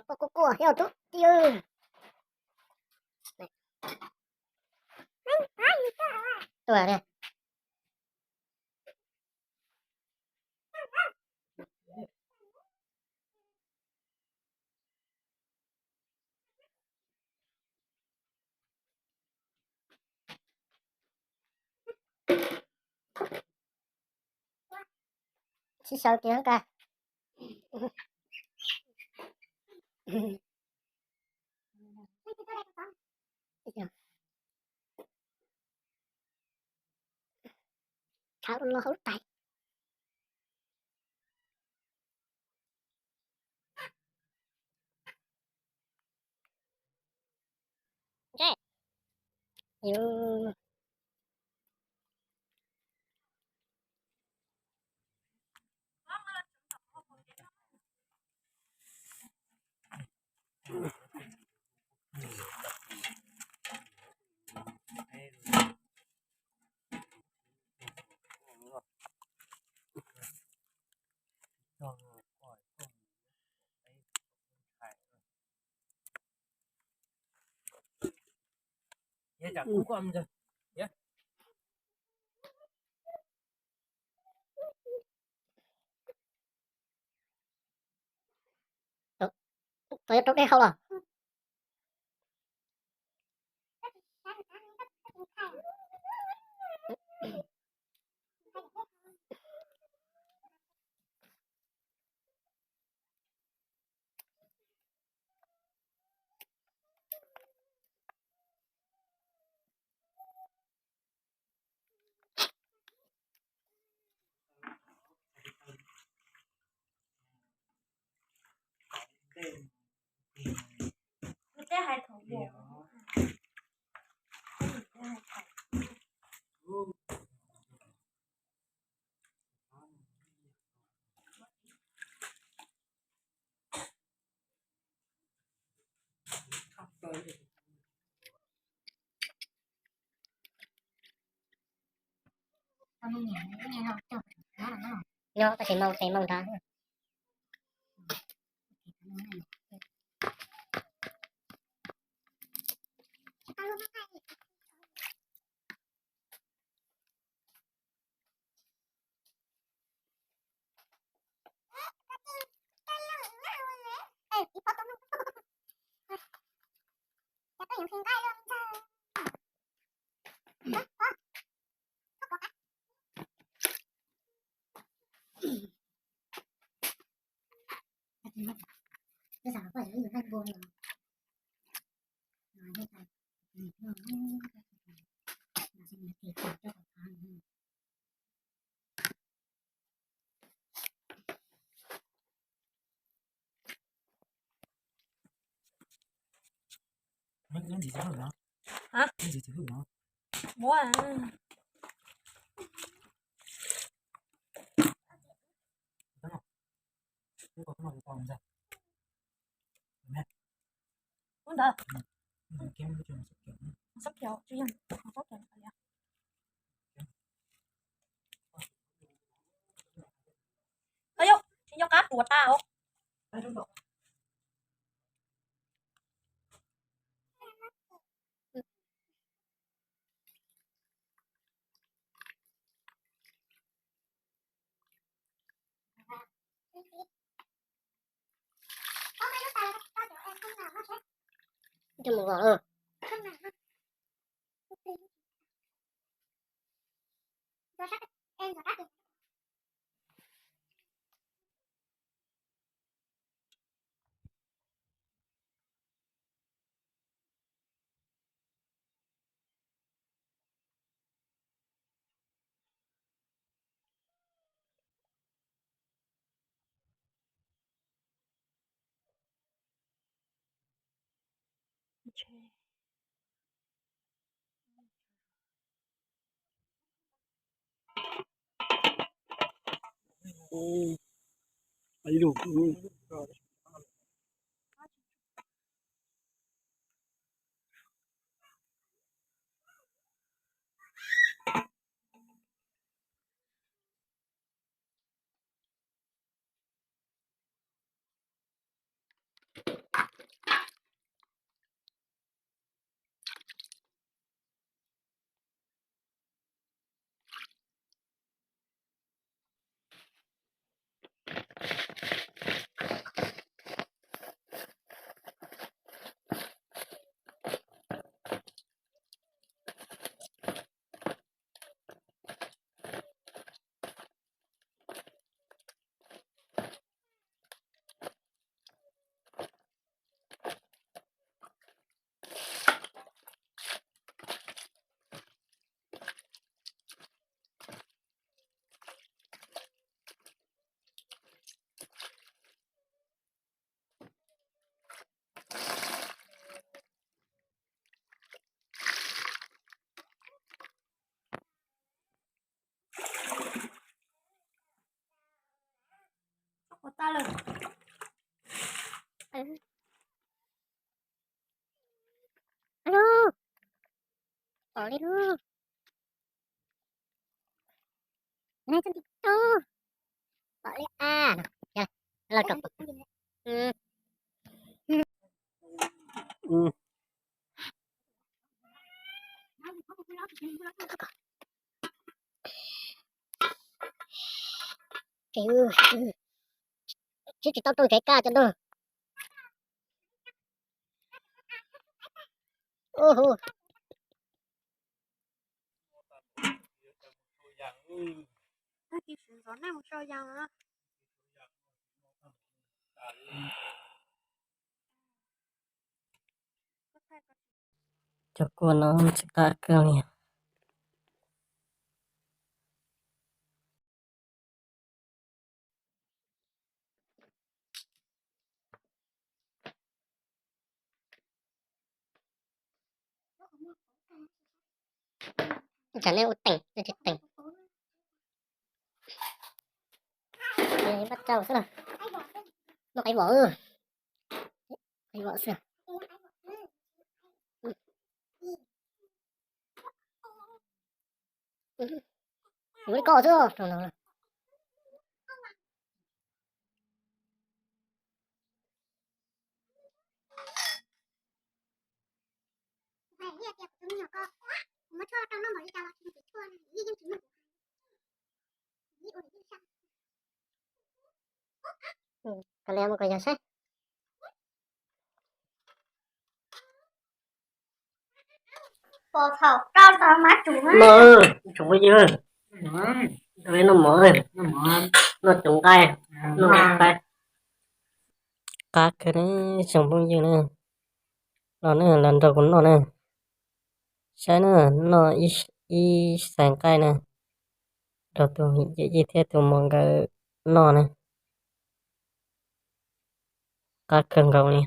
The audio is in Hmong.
Poj kuj kuaj thiab tub tij. Tuaj ne. Sib sau kiag ka. Tshav los hauv lub tais. Tau rau dej hau los. Nyob tab sis moo tes moo nrad. Hả? Ua. Ua ntawd. Sab kiav, tsis yog, sab kiav. Ayo, tsis nco qab ruam tas os. Cho mus gom. Alo, pom li lub. Pom li a. Los kom. Sib tsis tau tuaj nrhiav kab cov no. Cov kua no tsis qab kawg li. Tsam nej ua teem nej tsis teem. Paj tsau xwb na. Noj qaib vos, qaib vos xwb. Ua li koj xwb. Kav liam mus kom yog saib. Pom thaum rau tau mas tsum no, tsoom phooj ywg, noj mov, noj tsoom nqaij, noj nqaij. Qab kawg ne tsoom phooj ywg na, los ne los nrog kuv noj na. Saib na, noj ib xais nqaij na, nrog tus yawm yij thiab tus muam nkawd noj na. Qab kawg nkaus li.